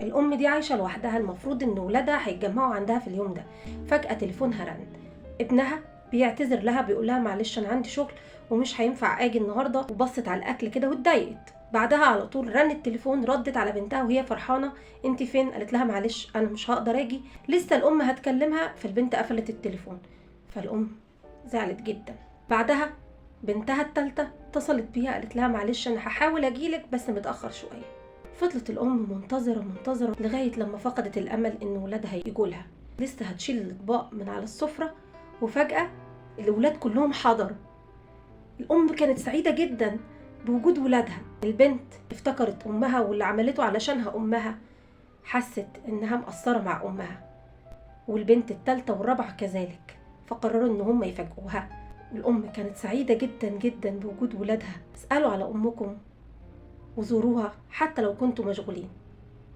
الأم دي عايشة لوحدها، المفروض إن ولادها هيتجمعوا عندها في اليوم ده. فجأة تليفونها رن، ابنها بيعتذر لها، بيقول لها معلش أنا عندي شغل ومش هينفع أجي النهاردة، وبصت على الأكل كده واتضايقت. بعدها على طول رن التليفون، ردت على بنتها وهي فرحانة، انت فين؟ قالت لها معلش أنا مش هقدر أجي. لسه الأم هتكلمها فالبنت قفلت التليفون، فالأم زعلت جدا. بعدها بنتها التالتة اتصلت بيها، قالت لها معلش أنا هحاول أجيلك بس متأخر شوية. فضلت الأم منتظرة منتظرة لغاية لما فقدت الأمل إن ولادها يجولها. لسه هتشيل الأطباق من على السفرة وفجأة الولاد كلهم حضروا. الأم كانت سعيدة جدا بوجود ولادها. البنت افتكرت أمها واللي عملته علشانها أمها، حست إنها مقصرة مع أمها، والبنت التالتة والرابعة كذلك، فقرروا إن هم يفاجئوها. الأم كانت سعيدة جدا جدا بوجود ولادها. اسألوا على أمكم وزوروها حتى لو كنتوا مشغولين.